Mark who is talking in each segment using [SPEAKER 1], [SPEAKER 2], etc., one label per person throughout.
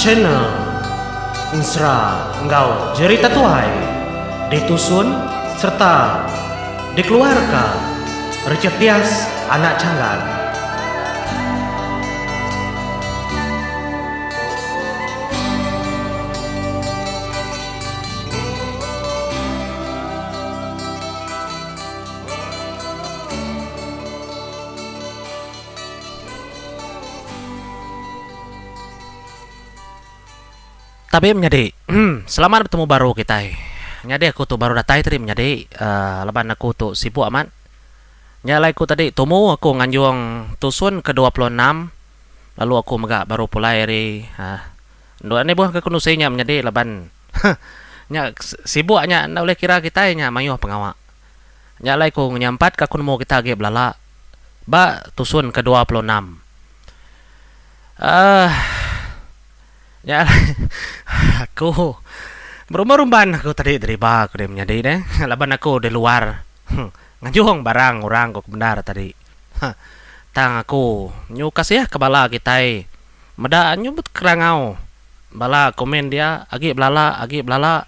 [SPEAKER 1] Channel Ensera enggau Jerita Tuai ditusun sereta dikeluarka Richard Dias anak Changgan. Tabi menyadi. Selamat betemu baru kitai. Nyadi aku tu baru datai tadi menyadi uhh laban aku tu sibuk amat. Nya alai aku tadi tumu aku nganjung tusun ke 26 lalu aku mega baru pulai ari uhh endur ani buah ke nusi nya menyadi laban huh nya sibuk nya enda ulih kira kitai nya mayuh pengawa. Nya alai ku ngenyampat ka aku nemu kita agi belala ba tusun ke 26. Aaa nya alai aku berumban-rumban aku tadi deriba aku deh menyadi deh laban aku di luar ngajung barang orang ku bendar tadi. Tang aku nyu kasih ke bala kitai meda nyu bekerangau bala komen dia agi belala agi belala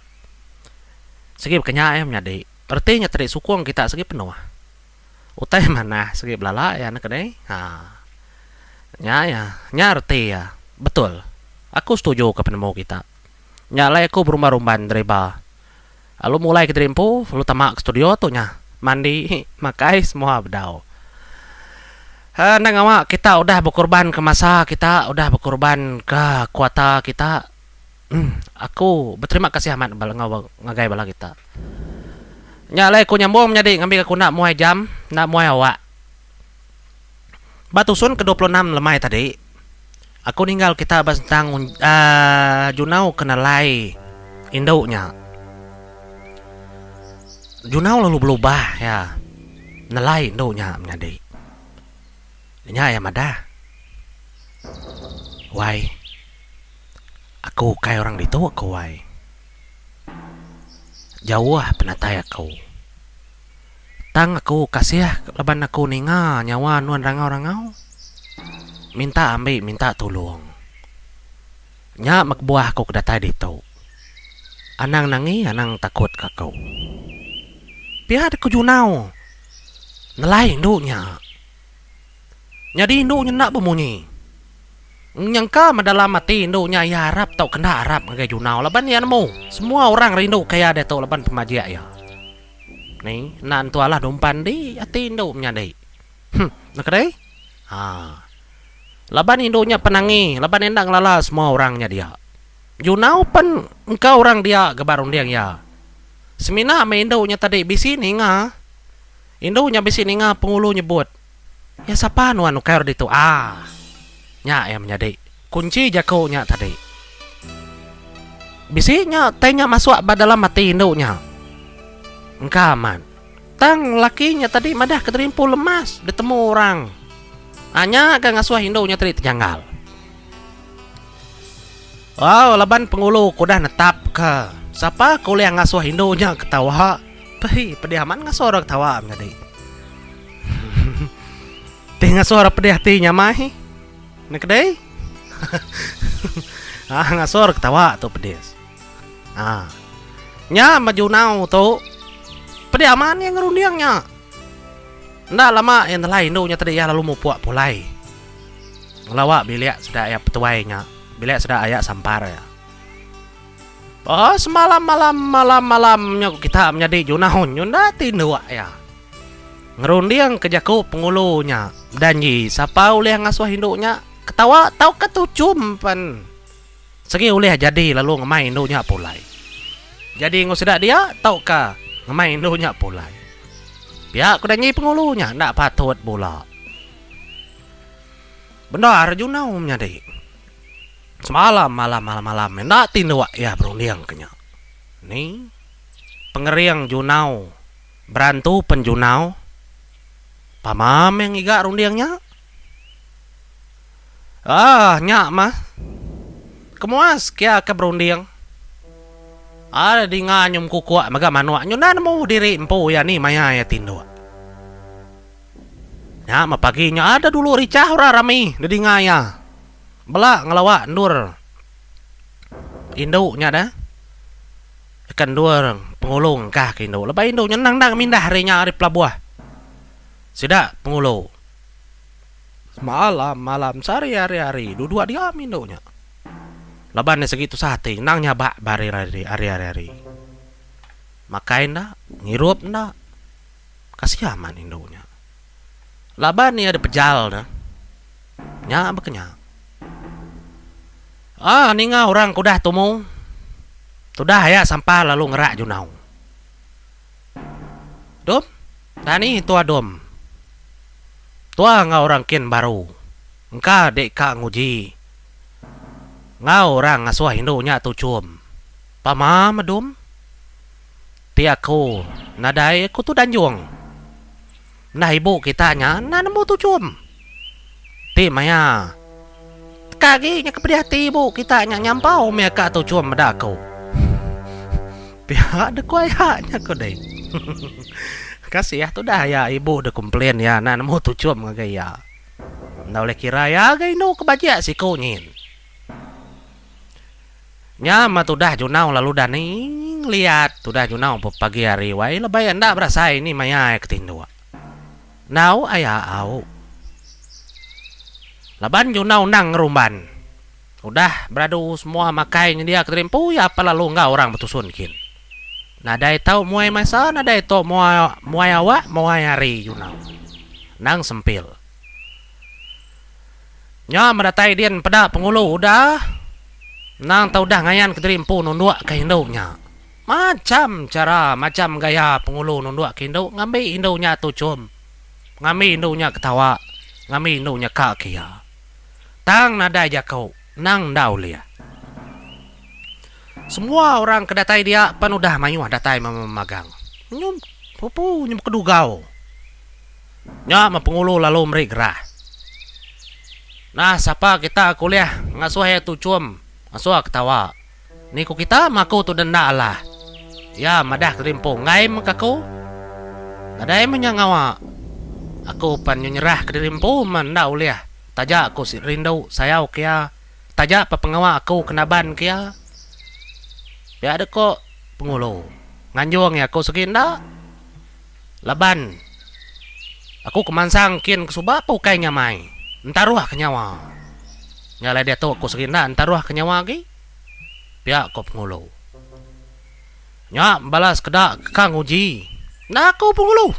[SPEAKER 1] sigi baka nya iya menyadi. Reti nya tadi sukung kita sigi penuh. Utai manah sigi belala iya neka deh. Ha. Nya iya. Nya reti iya. Betul. Aku setuju ke penemu kita. Nya alai aku berumban-rumban deriba. Lalu mulai ke diri empu lalu tama ke studio tu nya. Mandi, makai semua bedau. Ha enda ngawa kita udah bekorban ke masa kita, udah bekorban ke kuota kita. Aku beterima kasih amat bala enggau ngagai bala kita. Nya alai aku nyambung menyadi ngambika aku enda muai jam, enda muai awak. Ba tusun ke 26 lemai tadi, aku ninggal kita ba sentang uhh junau ke nelai indu nya. Junau lalu belubah iya nelai indu nya menyadi. Nya iya madah, Wai. Aku ukai orang ditu aku wai. Jauh penatai aku. Tang aku kasih laban aku ninga nyawa nuan rangau-rangau. Minta ambi minta tulung. Nya meh kebuah aku ke datai ditu. Anang nangi anang takut ke aku. Pia dek ku Junau nelai indu nya. Nyadi indu nya enda bemunyi. Nyangka meh dalam ati indu nya iya arap tauka enda arap ngagai Junau laban iya nemu semua orang rindu ke iya diatu laban pemajik iya. Ni enda entu alah dumpan di ati indu menyadi. Huh naka deh. Haa. Laban indu nya penangi laban iya enda ngelala semua orang nya dia. Junau pen engka orang dia ga ba runding iya. Semina meh indu nya tadi bisi ninga. Indu nya bisi ninga pengulu nyebut. Iya sapa nuan ukai orang ditu aah. Nya iya menyadi kunchi jaku nya tadi. Bisi nya tai nya masuk ba dalam ati indu nya. Engka amat. Tang laki nya tadi madah ke diri empu lemas ditemu orang. Aa nya ga ngasuh indu nya tadi tejanggal. Au laban pengulu ke udah netapka sapa ke ulih ngasuh indu nya ketawa. Pehi pedih amat ngasuh orang ketawa menyadi. Ti ngasuh orang pedih ati nyamai. Ne kedai. Ah ngasuh orang ketawa tu pedis. Ah. Nya meh junau tu. Pedih amat iya ngerunding nya. Enda lama iya nelai indu nya tadi iya lalu mupuk pulai. Ngelawa bilik sida iya petuai nya. Bilik sida aya sampar iya. Oh semalam malam malam malam nya ku kita menyadi junau nyunda tinduk iya. Ngerunding ke jaku pengulu nya bedanji sapa ulih ngasuh indu nya ketawa tauka tuchum pen segi ulih jadi lalu ngemai indu nya pulai. Jadi enggau sida dia tauka ngemai indu nya pulai. Pia ku danji pengulu nya enda patut bula. Bendar junau menyadi. Semalam malam malam malam enda tinduk iya berunding ke nya. Ni pengering junau berantu pen junau pama meh ngiga runding nya. Aaa nya mah kemuas kia ke berunding. Aaa dinga nyum kukuk mega manuk nyu enda nemu diri empu iya ni maya iya tinduk. Nya mah pagi nya ada dulu richah orang rami didinga iya. Bela ngelawa endur. Indu nya dah. Deka endur pengulu ngengkah ke indu. Lebuh indu nya endang enda mindah ari nya ari pelabuh sida pengulu. Semalam malam sehari hari hari duduk diam indu nya. Laban iya segi tusah ati endang nyabak ba hari hari hari hari. Makai enda, ngirup enda. Kasih amat indu nya. Laban iya dipejal ne. Nya baka nya. Aaa ninga orang ke udah tumu. Tudah iya sampal lalu ngerak junau. Dom, dani tua dom. Tua enggau orang kin baru. Engka dek ka nguji. Enggau orang ngasuh indu nya tuchum. Pama meh dom. Ti aku nadai aku tu danjung. Enda ibu kita nya enda nemu tuchum. Ti maya teka agi nya ke pedih ati ibu kita nya nyampau mih aka tuchum meda aku. Pia deh ku aya nya ku deh. Kasih tudah aya ibu deh komplain iya enda nemu tuchum ngagai iya. Enda ulih kira iya ga indu ke bajik siku nyin. Nya meh tudah Junau lalu dani ngeliat tudah Junau pepagi hari wai lebai enda berasai ni maya iya ke tinduk. Nau aya au. Laban Junau endang ngerumban. Udah beradu semua makai nyendia kediri empu iya pan lalu enggau orang betusun kin. Nadai tau muai masa nadai tau muai awak muai hari Junau. Endang sempil. Nya meh datai din peda pengulu udah endang tau udah ngayan kediri empu nunduk ka indu nya. Macham chara macham gaya pengulu nunduk ka indu ngambi indu nya tuchum, ngambi indu nya ketawa, ngambi indu nya ka ke iya. Tang nadai jaku endang enda ulih. Semua orang ke datai dia pan udah mayuh datai memagang. Nyu pupu nyu bekedugau. Nya meh pengulu lalu meri gerah. Nah sapa kita ke ulih ngasuh iya tuchum ngasuh ketawa. Ni ku kita meh aku tu denda alah. Iya madah kediri empu enggai meh ke aku. Nadai meh nya ngawa. Aku pan nyu nyerah kediri empu meh enda ulih taja aku rindu sayau ke iya taja pa pengawa aku ke naban ke iya. Pia deh ko pengulu. Nganjung iya aku segi enda. Laban aku ke mansang kin ke suba pun ukai nyamai entaruh ke nyawa. Nya alai diatu aku segi enda entaruh ke nyawa agi, pia ko Pengulu. Nya bala sekeda ke ka nguji enda aku Pengulu.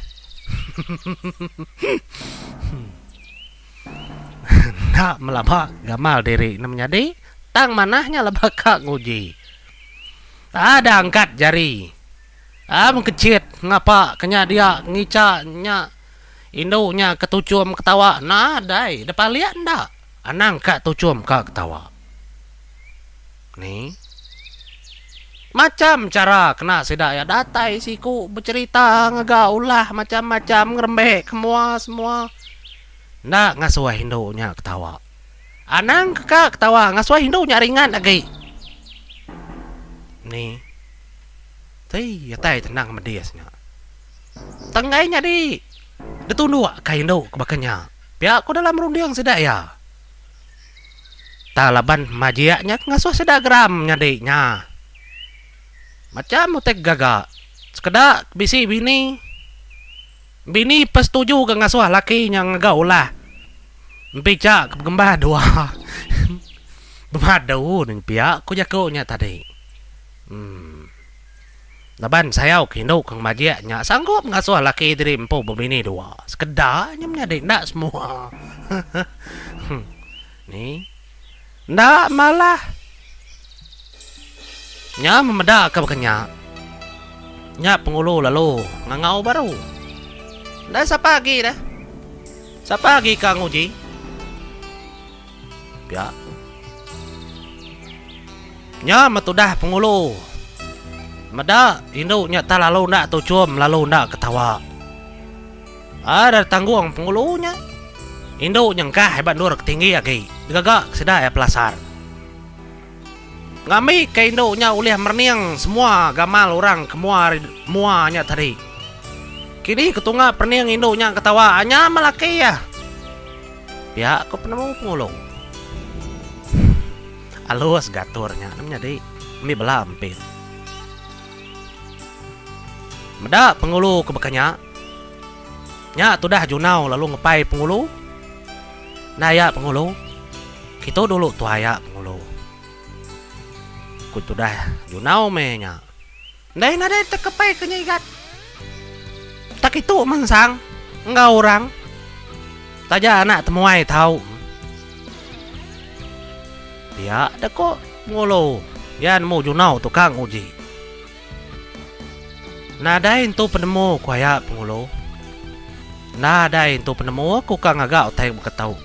[SPEAKER 1] Enda melaba gamal diri ne menyadi tang manah nya leba ka nguji. Ada angkat jari. Am kechit ngapa ke nya dia ngicha nya indu nya ke tuchum ketawa nadai depalik enda anang ka tuchum ka ketawa. Ni macham chara kena sida iya datai siku becherita ngaga ulah macham-macham ngerembe ke mua semua enda ngasuh indu nya ketawa. Anang ke ka ketawa ngasuh indu nya ringat agi. Ni. Ti atai tenang medis nya. Tang enggai nyadi ditunduk ka indu ke baka nya. Pia ku dalam runding sida iya. Tang laban majik nya ke ngasuh sida geram nyadi nya. Macham utai ke gaga. Sekeda bisi bini. Bini pesetuju ga ngasuh laki nya ngaga ulah. Empicha ke begembah dua bemadu ne pia ku jaku nya tadi. Emm. Laban sayau ke indu ke ngemajik nya sanggup ngasuh laki diri empu bebini dua. Sekeda nya menyadi enda semua. Ni. Enda malah. Nya memeda ke baka nya. Nya pengulu lalu ngangau baru. Enda sapa agi dah. Sapa agi ka nguji. Pia. Nya meh tudah pengulu. Meda indu nya tak lalu enda tuchum lalu enda ketawa. Ada tanggung pengulu nya. Indu nya engkah ba endur ke tinggi agi digaga ke sida iya pelasar. Ngambi ke indu nya ulih merening semua gamal orang ke mua ari mua nya tadi. Kini ke tunga perening indu nya ketawa nya meh laki iya. Pia ko penemu pengulu. Alus ga atur nya ne menyadi. Ambi bela ampit. Meda pengulu ke baka nya, nya tudah Junau lalu ngepai pengulu. Enda aya pengulu, kitu dulu tuai aya pengulu. Ku tudah Junau meh nya. Ndai nadai tekepai ke nya igat. Tak itu mansang enggau orang taja anak temuai tau. Pia da ko Pengulu iya nemu Junau tukang uji. Nadai entu penemu ku aya Pengulu. Nadai entu penemu aku ka ngaga utai baka tu.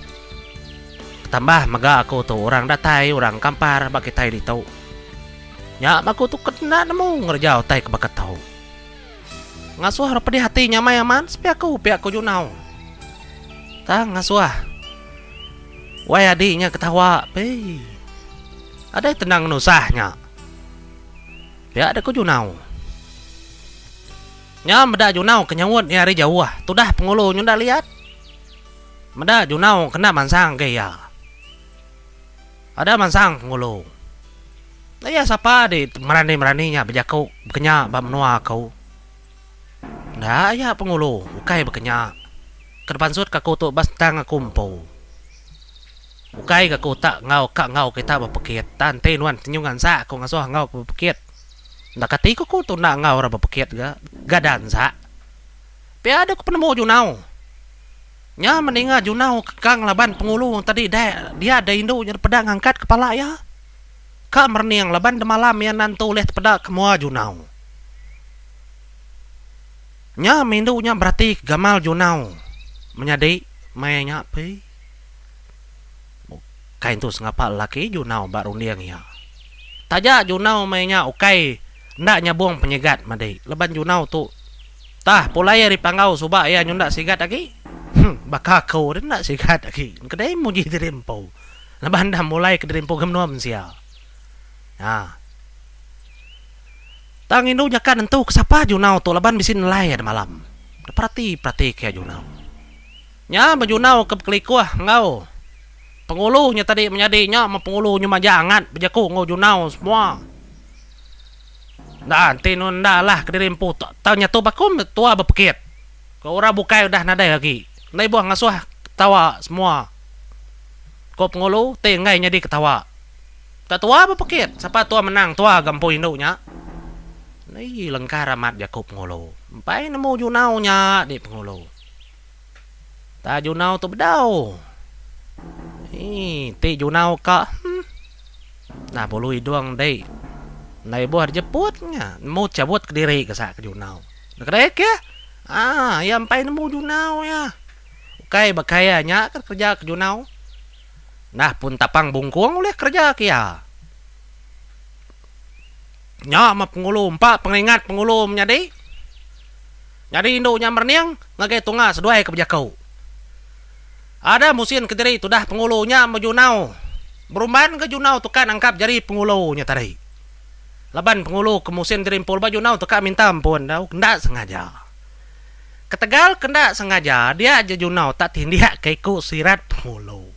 [SPEAKER 1] Ketambah mega aku tu orang datai orang kampar ba kitai ditu. Nya meh aku tu ke enda nemu ngereja utai ke baka tu. Ngasuh ra pedih ati nyamai amat sepi aku pia ku Junau. Tang ngasuh wai adi nya ketawa pei. Adai tenang nusah nya. Pia deh ku Junau. Nya meda Junau ke nyaut iya ari jauh tudah pengulu nyunda liat. Meda Junau kena mansang agi iya. Ada mansang pengulu. Iya sapa di merani-merani nya bejaku bekenya ba menua aku. Enda iya pengulu ukai bekenya. Ke dipansut ka aku tu ba sentang aku empu. Ukai ga aku tak enggau ka enggau kita bepekit. Tang enti nuan tenyung ansa aku ngasuh enggau ke bepekit. Enda kati ku aku tu enda enggau orang bepekit ga ga da ansa. Pia deh ku penemu Junau. Nya meninga Junau ka ngelaban pengulu tadi deh dia deh indu nya peda ngangkat kepala iya. Ka merening laban demalam iya enda entu ulih tepeda ke mua Junau. Nya meh indu nya berati ke gamal Junau menyadi maya nya pei. Ukai entu sengapa lelaki Junau ba runding iya. Taja Junau maya nya ukai enda nyabung penyigat madi laban Junau tu Tah pulai ari Panggau suba iya nyunda sigat agi. Huh baka aku deh enda sigat agi. Kedai muji diri empu. Laban enda mulai ke diri empu ke menua mensia. Ha. Tang indu nyaka nentu ke sapa Junau tu laban bisi nelai iya demalam. Perati perati ke iya Junau. Nya meh Junau ke bekelikuh enggau pengulu nya tadi menyadi nya meh pengulu nya majak angat bejaku enggau Junau semua. Enda enti nuan enda alah kediri empu tu tau nyatu baku meh tua bepekit. Ko orang bukai udah nadai agi. Enda ibuh ngasuh ketawa semua. Ko pengulu ti enggai nyadi ketawa. Tak tua bepekit sapa tua menang tua ga empu indu nya. Eii lengkar amat jaku pengulu. Empai nemu junau nya di pengulu. Tak junau tu bedau. Eii ti junau ka huh. Nah bulu idung dei. Enda ibuh dijeput nya. Nemu chabut kediri ke sa ke junau. Enda kedai ke. Aa iya empai nemu junau iya. Ukai baka iya nya ke kereja ke junau. Nah pun tapang bungkung ulih kereja ke iya. Nya meh pengulu empa pengeringat pengulu menyadi. Nyadi indu nya merening ngagai tunga seduai ke bejaku. Ada musin kediri tudah pengulu nya mejunau. Berumban ga junau tuka nangkap jari pengulu nya tadi. Laban pengulu ke musin diri empu lebuh junau tuka minta ampun dau enda sengaja. Ketegal ke enda sengaja dia aja junau tak tindik ke iku sirat pengulu.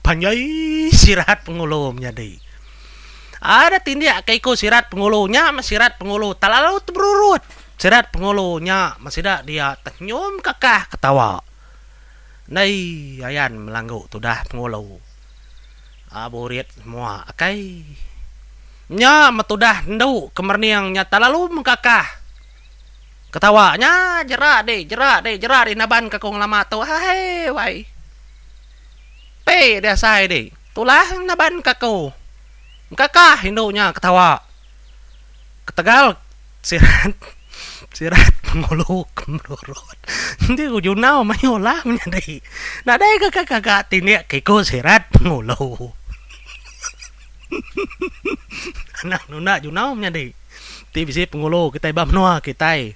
[SPEAKER 1] Panjai sirat pengulu menyadi. Ada tindik ke iku sirat pengulu nya meh sirat pengulu tak lalu teberurut. Sirat pengulu nya meh sida dia tenyum kekah ketawa. Ndai ayan melanggu tudah pengulu. Burit semua akai. Nya metudah endu ke merening nya tak lalu mengkakah. Ketawa nya jera dih jera dih jera dih naban ke aku ngelama tu hahe wai. Pei dih asai dih tulah naban ke aku. Mengkakah indu nya ketawa. Ketegal sirat sirat pengulu ke merurut. Enti ku junau mayuh lah menyadi. Nadai ga gaga tindik ke iku sirat pengulu. Anang nunda junau menyadi. Ti bisi pengulu kitai ba menua kitai.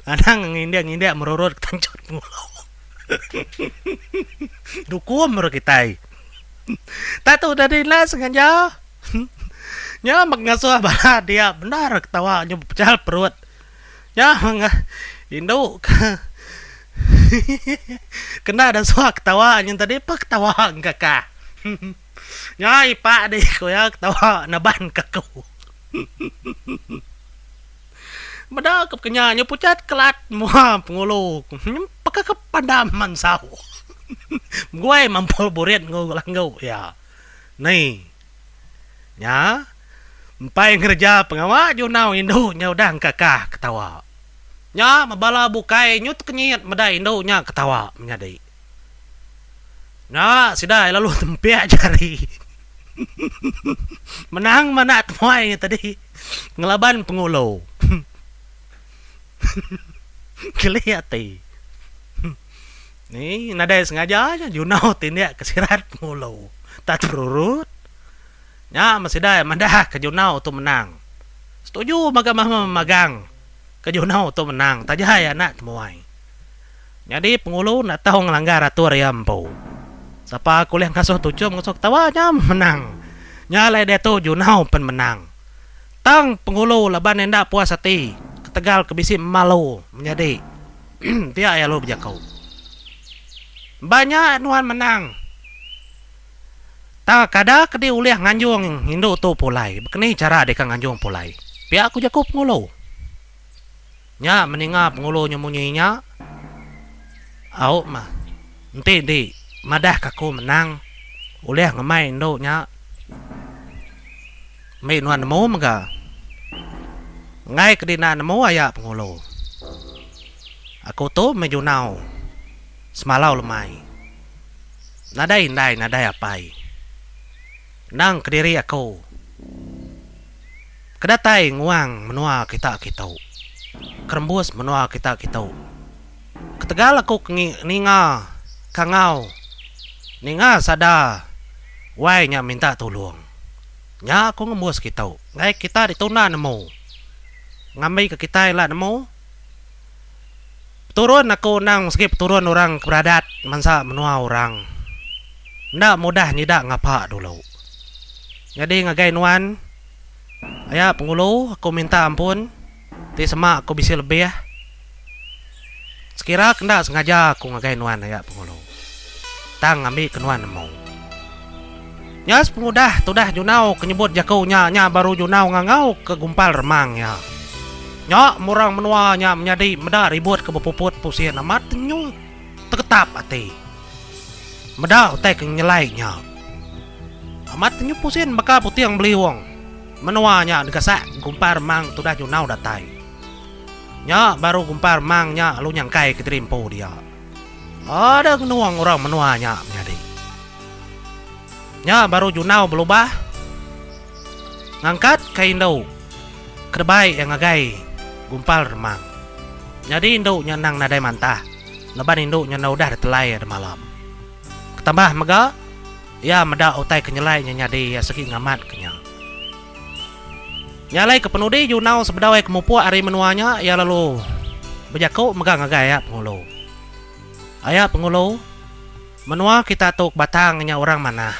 [SPEAKER 1] Anang ngindik-ngindik merurut ke tanchut pengulu. Dukum baru kitai. Tak tu dadi enda sengaja. Nya meh ngasuh bala dia bendar ketawa nyu bepechal perut. Nya meh indu ke kena dasuh ketawa nyin tadi peh ketawa engkakah. Nya ipak dih ku iya ketawa naban ke aku. Meda ke pekenya nyu pucat kelat mua pengulu nyempaka ke pandam mansau. Beguai mampul burit enggau langgu iya. Ni. Nya empai ngereja pengawa junau indu nya udah engkakah ketawa. Nya bala bukai nyu tekenyit meda indu nya ketawa menyadi. Nya sida lalu tempik jari. Menang meh anak temuai nya tadi ngelaban pengulu. Geli ati. Ni nadai sengaja nya junau tindik ke sirat pengulu. Tak terurut. Nya meh sida madah ke junau tu menang. Setuju mega meh magang ke junau tu menang taja iya anak temuai. Nyadi pengulu enda tau ngelanggar atur iya empu. Sapa ke ulih ngasuh tuchum ngasuh ketawa nya menang. Nya alai diatu Junau pen menang. Tang pengulu laban enda puas ati ketegal ke bisi malu menyadi pia iya lalu bejaku. Ba nya nuan menang. Tang kada ke di ulih nganjung indu tu pulai bekeni chara deka nganjung pulai. Pia ku jaku pengulu. Nya meninga pengulu nya munyi nya. Au mah. Enti di madah ka aku menang ulih ngemai indu nya. Mbi nuan nemu mega. Enggai ke dina nemu aya pengulu. Aku tu meh junau semalau lemai. Nadai indai nadai apai. Endang kediri aku. Ke datai nguang menua kita kitu. Kerembus menua kita kitu. Ketegal aku ke ninga kangau ninga sada wai nya minta tulung. Nya aku ngembus kitu enggai kita ditunda nemu. Ngambi ke kita ila nemu. Peturun aku endang sigi peturun orang ke beradat mansa menua orang. Enda mudah nyida ngapa dulu. Nyadi ngagai nuan aya pengulu aku minta ampun ti sema aku bisi lebih. Sekira ke enda sengaja aku ngagai nuan aya pengulu. Tang ngambi ke nuan nemu. Nya sepengudah tudah Junau ke nyebut jaku nya nya baru Junau ngangau ke gumpal remang iya. Nya murang menua nya menyadi meda ribut ke bepuput pusin amat nyu teketap ati. Meda utai ke nyelai nya. Amat nyu pusin baka puting beliung menua nya digasak gumpal remang tudah Junau datai. Nya baru gumpal remang nya lalu nyangkai kediri empu dia. Ada ngenung orang menua nya menyadi. Nya baru Junau belubah ngangkat ka indu kerebai iya ngagai gumpal remang. Nyadi indu nya endang nadai mantah laban indu nya enda udah ditelai iya demalam. Ketambah mega iya meda utai ke nyelai nya nyadi iya segi ngamat ke nya. Nya alai ke penudi Junau sebedau iya ke mupuk ari menua nya iya lalu bejaku mega ngagai aya pengulu. Aya pengulu. Menua kita tu batang nya orang manah.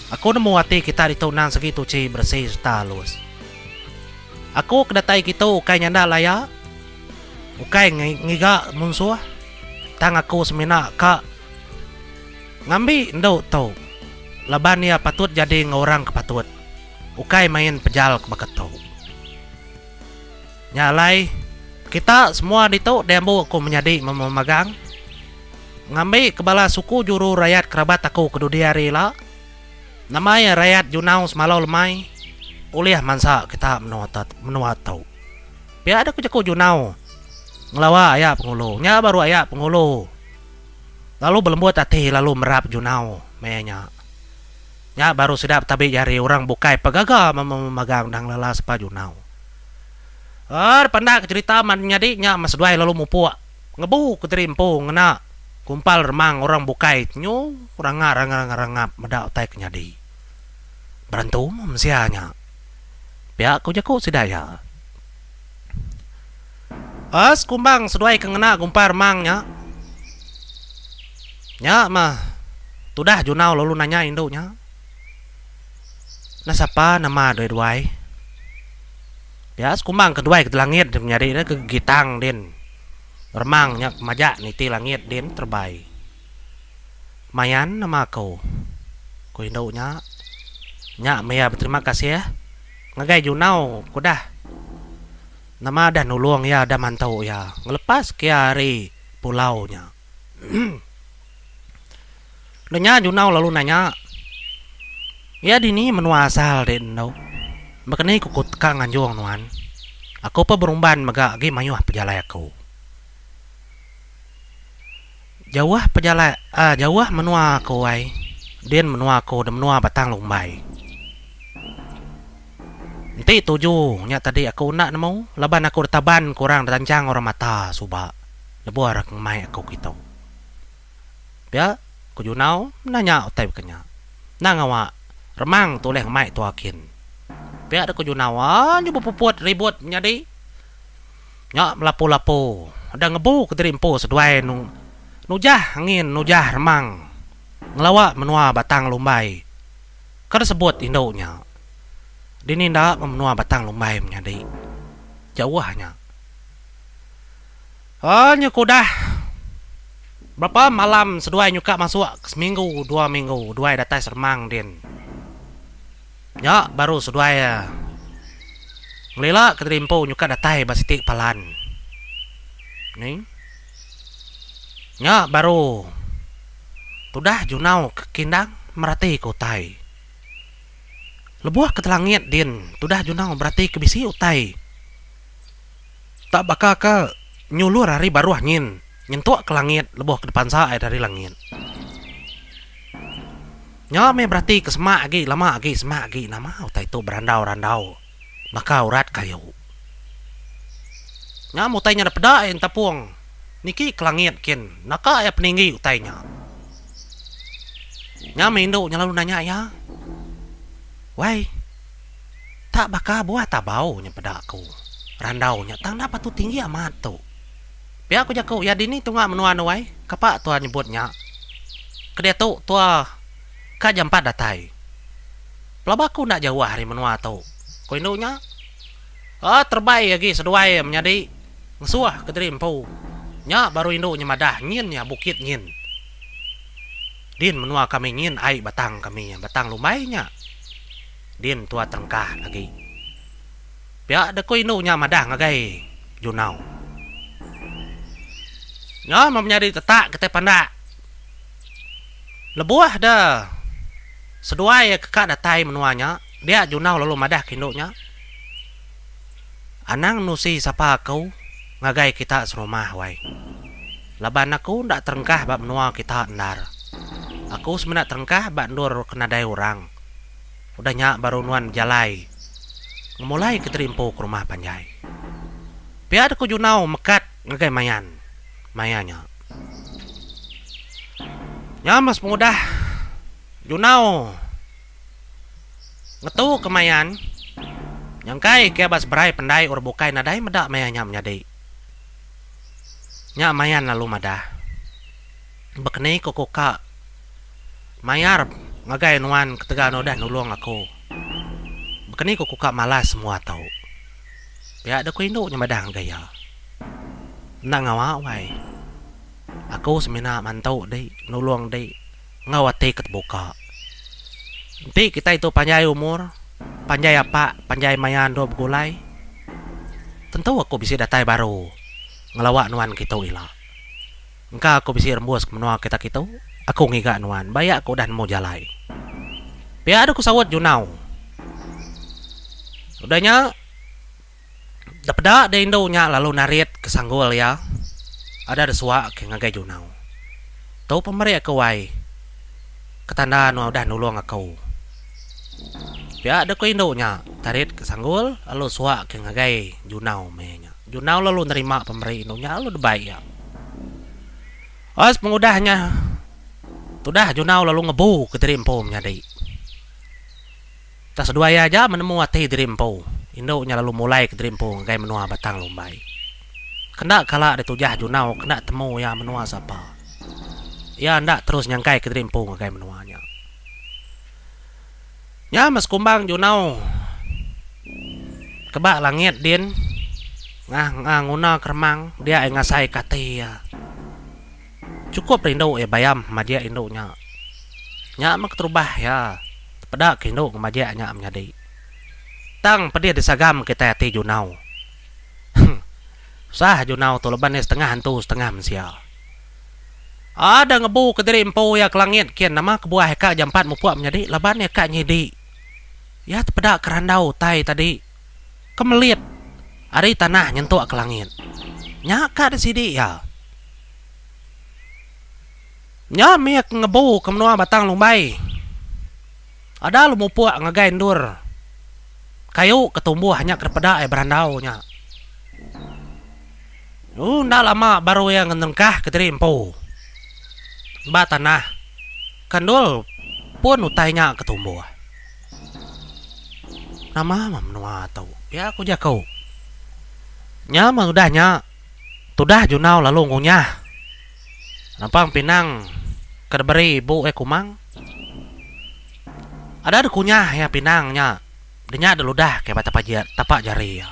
[SPEAKER 1] Aku nemu ati kita ditu endang segi tuchi beresi sereta alus. Aku ke datai kitu ukai nyanda laya, ukai ngiga munsuh, tang aku semina ka ngambi endu tu laban iya patut jadi enggau orang ke patut, ukai main pejal ke baka tu. Nya alai, kita semua ditu diambu aku menyadi memagang. Ngambi ke bala suku juru rayat kerabat aku ke dudi hari ila, nama iya rayat Junau semalau lemai ulih mansa kita menua tu. Pia deh ku jaku Junau ngelawa aya pengulu. Nya baru aya pengulu lalu belembut ati lalu merap Junau maya nya. Nya baru sida betabi jari orang bukai pegaga memagang udah ngelala sapa Junau. Er pandak ke cherita menyadi nya seduai lalu mupuk. Ngebu kediri empu ngena gumpal remang orang bukai nyu ranga ranga rangap meda utai ke nyadi. Berentu meh mensia nya. Pia ku jaku sida iya. As kumbang seduai ke ngena gumpal remang nya. Nya meh tudah Junau lalu nanya indu nya. Nah sapa nama duai-duai. Pia sekumbang ke duai ke langit din menyadi ne ke gitang din remang nya majak niti langit din terebai. Mayan nama aku, ku indu nya. Nya meh iya beterima kasih. ngagai Junau ke udah nama udah nulung iya udah mantu iya ngelepaska iya ari pulau nya. Udah nya Junau lalu nanya, Iya dini menua asal dek endu? Baka ni ku ka nganjung nuan? Aku pun berumban mega agi mayuh pejalai aku. Jauh pejalai aaa jauh menua aku ai. Din menua aku da menua Batang Lumbai. Enti tuju nya tadi aku enda nemu laban aku ditaban ke orang ditancang orang mata suba lebuh ra ngemai aku kitu. Pia ku Junau nanya utai baka nya. Enda ngawa remang tu ulih ngemai tua kin. Pia deh ku Junau aaa nyu bepuput ribut menyadi. Nya melapu-lapu udah ngebu kediri empu seduai nujah angin nujah remang ngelawa menua Batang Lumbai ke disebut indu nya. Dini enda meh menua Batang Lumbai menyadi jauh nya. Haa nya ke udah berapa malam seduai nyuka masuk seminggu dua minggu duai datai seremang din. Nya baru seduai iya ngelila ke diri empu nyuka datai ba siti palan. Ni. Nya baru tudah junau ke kindang merati ke utai. Lebuh ke telangit din tudah junau berati ke bisi utai. Tak baka ke nyulur ari baruh nyin nyentuk ke langit lebuh ke dipansa ai dari langit. Nya meh berati ke semak agi lama agi semak agi nama utai tu berandau-randau baka urat kayu. Nya meh utai nya dipeda ai entapung niki ke langit kin naka iya peninggi utai nya. Nya meh indu nya lalu nanya iya, Wai. Tak baka buah tabau nya peda aku. Randau nya tang enda patut tinggi amat tu. Pia ku jaku iya dini tunga menua anu ai, kapa tua nyebut nya. Ke diatu tua ka jampat datai. Pelaba aku enda jauh ari menua tu, ku indu nya. Aa terebai agi seduai menyadi ngesuh kediri empu. Nya baru indu nya madah nyin nya bukit nyin. Din menua kami nyin ai batang kami nya, batang lumbai nya. Din tua terengkah agi. Pia deh ku indu nya madah ngagai Junau. Nya meh menyadi tetak kitai pandak. Lebuh deh seduai ke ka datai menua nya, dia Junau lalu madah ke indu nya, Anang nusi sapa aku ngagai kita serumah wai. Laban aku enda terengkah ba menua kita endar. Aku semina terengkah ba endur ke nadai orang. Udah nya baru nuan bejalai ngemulai ke diri empu ke rumah panjai. Pia deh ku Junau mekat ngagai Mayan maya nya. Nya meh sepengudah Junau ngetu ke Mayan nyangkai ke ba seberai pendai orang bukai nadai meda maya nya menyadi. Nya Mayan lalu madah. Bekeni ku ku ka mayar ngagai nuan ketegal nuan udah nulung aku. Bekeni ku ku ka malas semua tu. Pia deh ku indu nya madah ngagai iya. Enda ngawa wai. Aku semina mantu di nulung di enggau ati ke tebuka. Enti kitai tu panjai umur, panjai apak, panjai maya endur begulai, tentu aku bisi datai baru ngelawa nuan kitu ila. Engka aku bisi rembus ke menua kita kitu, aku ngiga nuan ba iya aku udah nemu jalai. Pia deh ku saut Junau. Udah nya, da peda deh indu nya lalu narit ke sanggul iya ada deh suak ke ngagai Junau. Tu pemeri aku ai, ke tanda nuan udah nulung aku. Pia deh ku indu nya tarit ke sanggul lalu suak ke ngagai Junau meh nya. Junau lalu nerima pemeri indu nya lalu debai iya. Os pengudah nya tudah Junau lalu ngebu ke diri empu menyadi. Tak seduai iya aja menemu ati diri empu. Indu nya lalu mulai ke diri empu ngagai menua Batang Lumbai. Kenda kala ditujah Junau kena temu iya menua sapa. Iya enda terus nyangkai ke diri empu ngagai menua nya. Nya meh sekumbang Junau keba langit din ngah ngah nguna keremang dia iya ngasai ke ati iya. Chukup rindu iya bayam majik indu nya. Nya meh keterubah iya tepeda ke indu ngemajik nya menyadi. Tang pedih disagam kitai ati Junau. Huh. Usah Junau tu laban iya setengah antu setengah mensia. Ada ngebu kediri empu iya ke langit kin nama kebuah iya ka jampat mupuk menyadi laban iya ka nyidi. Iya tepeda ke randau utai tadi ke melit ari tanah nyentuk ke langit. Nya ka disidi iya. Nya mih ke ngebu ke menua Batang Lumbai. Ada lu mupuk ngagai endur kayu ke tumbuh nya ke dipeda iya berandau nya. Lu enda lama baru iya ngenengkah kediri empu ba tanah ke endul pun utai nya ke tumbuh. Nama meh menua tu pia ku jaku. Nya meh udah nya tudah Junau lalu ngunyah Rampang Pinang ke diberi ibu iya Kumang. Ada dek kunyah iya pinang nya denya dek ludah ke ba tapak jari iya.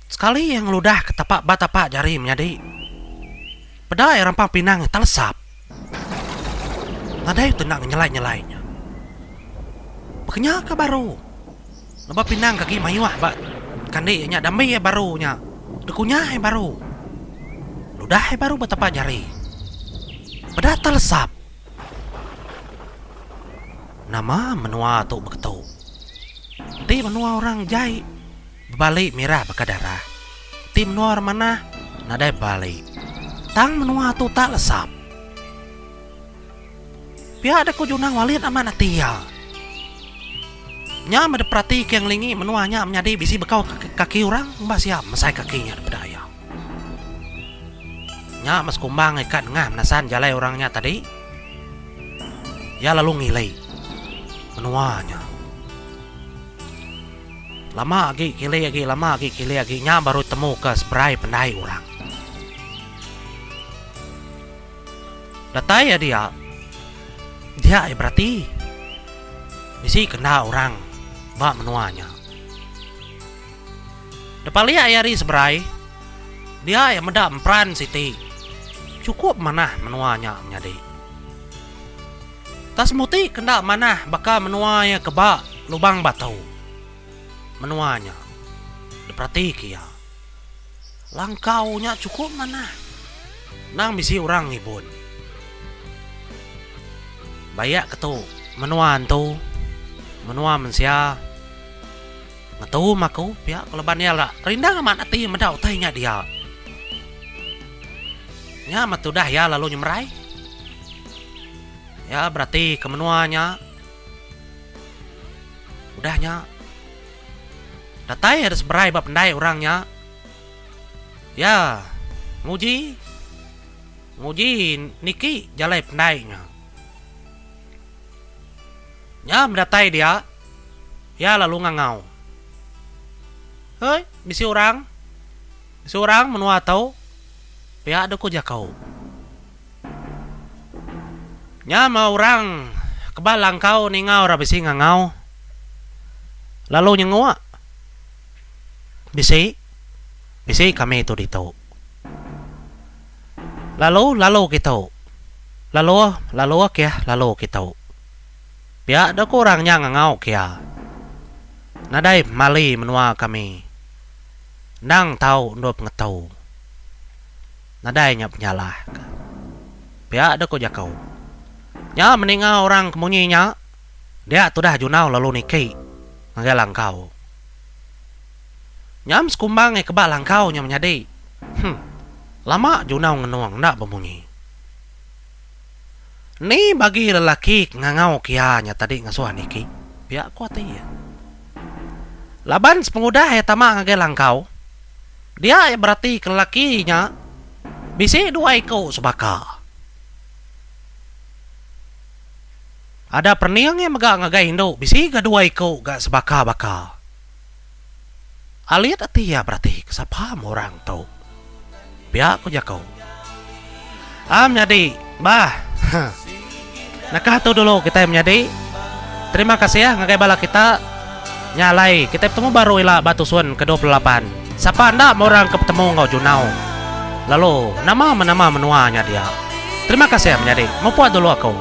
[SPEAKER 1] Sekali iya ngeludah ke tapak ba tapak jari menyadi peda iya rampang pinang iya telesap. Nadai utai enda ngenyelai-nyelai nya. Baka nya ka baru lebuh pinang ke agi mayuh ba kandi iya nya dambi iya baru nya dek kunyah iya baru. Ludah iya baru ba tapak jari. Peda telesap. Nama menua tu beketu. Enti menua orang jai bebali mirah baka darah. Enti menua orang manah nadai bebali. Tang menua tu tak lesap. Pia deh ku Junang walit amat ati iya. Nya meh diperati ke ngelingi menua nya menyadi bisi bekau kaki orang ba sia mesai kaki nya dipeda iya. Nya meh sekumbang ika nengah menasan jalai orang nya tadi. Iya lalu ngili menua nya. Lama agi kili agi lama agi kili agi nya baru temu ke seberai pendai orang. Datai iya dia, dia iya berati bisi kenda orang ba menua nya. Depalik iya ari seberai, dia iya meda emperan siti chukup manah menua nya menyadi. Tang semuti ke enda manah baka menua iya ke ba Lubang Batu. Menua nya diperatika iya. Langkau nya chukup manah. Endang bisi orang ngibun. Bayak ke tu menua antu, menua mensia. Ngetu meh aku pia ku laban iya la rindang amat ati meda utai nya dia. Nya meh tudah iya lalu nyemerai. Iya berati ke menua nya. Udah nya datai iya seberai ba pendai orang nya. Iya nguji nguji niki jalai pendai nya. Nya meh datai dia. Iya lalu ngangau. Hei, bisi orang. Bisi orang menua tu. Pia deh ku jaku. Nya meh orang ke ba langkau ninga orang bisi ngangau. Lalu nyenguk. Bisi. Bisi kami tu ditu. Lalu lalu kitu. Lalu lalu kih lalu kitu. Pia deh ku orang nya ngangau kia. Nadai mali menua kami. Endang tau endur pengetu. Nadai nya penyalah ka. Pia deh ku jaku. Nya meninga orang ke munyi nya, dia tudah Junau lalu niki ngagai langkau. Nya sekumbang iya keba langkau nya menyadi. Huh. Lama Junau ngenung enda bemunyi. Ni bagi lelaki ke ngangau ke iya nya tadi ngasuh niki, pia ku ati iya. Laban sepengudah iya tama ngagai langkau, dia iya berati ke lelaki nya bisi dua iku sebaka. Ada perening iya mega ngagai indu bisi ga dua iku ga sebaka-baka. Alit ati iya berati ke sapa meh orang tu. Pia ku jaku. Am nyadi bah. Naka tu dulu kitai menyadi. Terima kasih ngagai bala kita. Nya alai kitai betemu baru ila ba tusun ke 28. Sapa enda meh orang ke betemu enggau Junau. Lalu nama menama menua nya dia. Terima kasih menyadi. Mupuk dulu aku.